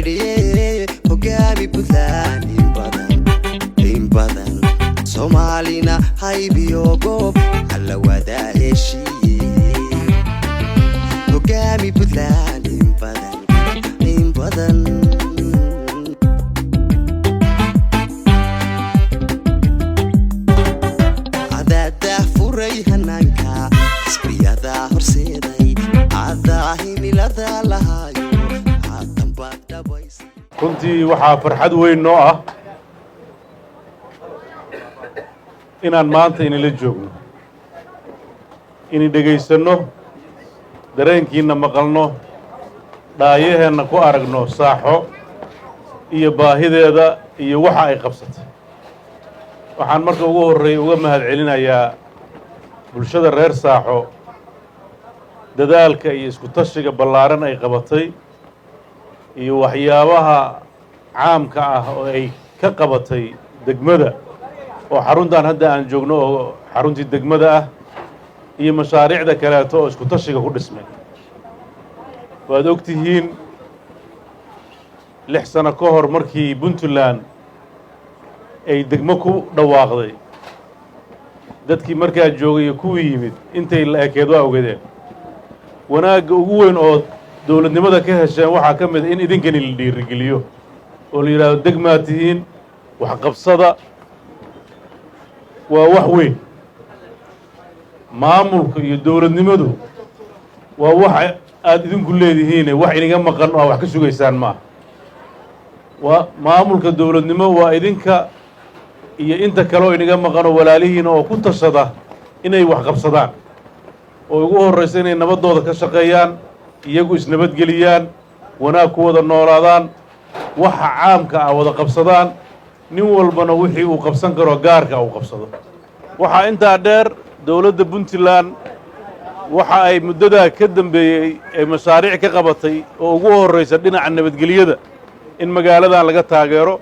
Nidhiye hogaami Puntland in badan, in badan. Soomaalina haybiyo goob alla wadaa heshiiye. Hogaami Puntland in badan, in badan. Cadaadah furay hanaanka, xisbiyadaa horseeday, cadaa himilada lahaayo, haatan baad dhabaysa. Runtii waxaa farxad weyn noo ah inaan maanta inila joogno, ini dhegaysanno, dareenkiinna maqalno, dhaayaheenna ku aragno Saaxo iyo baahideeda iyo waxa ay qabsatay. Waxaan marka ugu horreeya uga mahad celinayaa bulshada reer Saaxo dadaalka iyo isku tashiga ballaaran ay qabatay iyo waxyaabaha caamka ah oo ay ka qabatay degmada, oo xaruntan hadda aan joogno oo xaruntii degmada ah, iyo mashaariicda kaleeto oo isku tashiga ku dhismay. Waad og tihiin, 6 sano ka hor markii Puntland ay degmo ku dhawaaqday, dadkii markaa joogay iyo kuwii yimid intay la ekeed waa ogadeen. Wanaagga ugu weyn oo dowladnimada ka hesheen waxaa ka mid in idinkani la dhiirigeliyo oo la yidhaahdo degmaa tihiin, waxqabsada. Waa wax weyn. Maamulka iyo dowladnimadu waa waxa aada idinku leedihiine, wax iniga maqan oo aa wax ka sugaysaan maaha. Waa maamulka dowladnimo, waa idinka iyo inta kale oo iniga maqan oo walaalihiina oo ku tashada inay wax qabsadaan, oo ugu horraysa inay nabaddooda ka shaqeeyaan, iyagu isnabadgeliyaan, wanaag ku wada noolaadaan, waxa caamka ah wada qabsadaan, nin walbana wixii uu qabsan karo gaarka uu qabsado. Waxaa intaa dheer, dowladda Puntland waxa ay muddadaa ka dambeeyey ay mashaariic ka qabatay oo ugu horraysa dhinaca nabadgelyada, in magaaladan laga taageero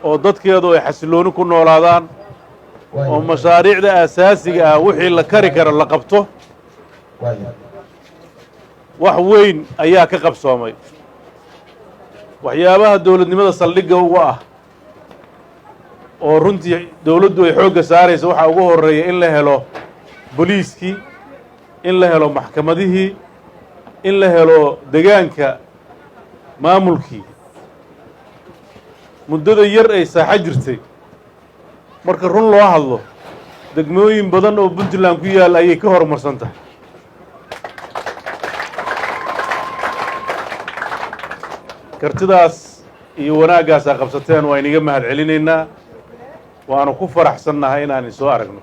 oo dadkeedu ay xasillooni ku noolaadaan, oo mashaariicda aasaasiga ah wixii la kari karo la qabto. Wax weyn ayaa ka qabsoomay. Waxyaabaha dowladnimada saldhigga uga ah oo runtii dowladdu ay xoogga saaraysa waxaa ugu horreeya in la helo boliiskii, in la helo maxkamadihii, in la helo degaanka maamulkii. Muddada yar ay saaxo jirtay, marka run loo hadlo, degmooyin badan oo Puntland ku yaal ayay ka horumarsan tahay. Kartidaas iyo wanaaggaasaa qabsateen, waa iniga mahad celinaynaa, waanu ku faraxsannahay inaan isoo aragno.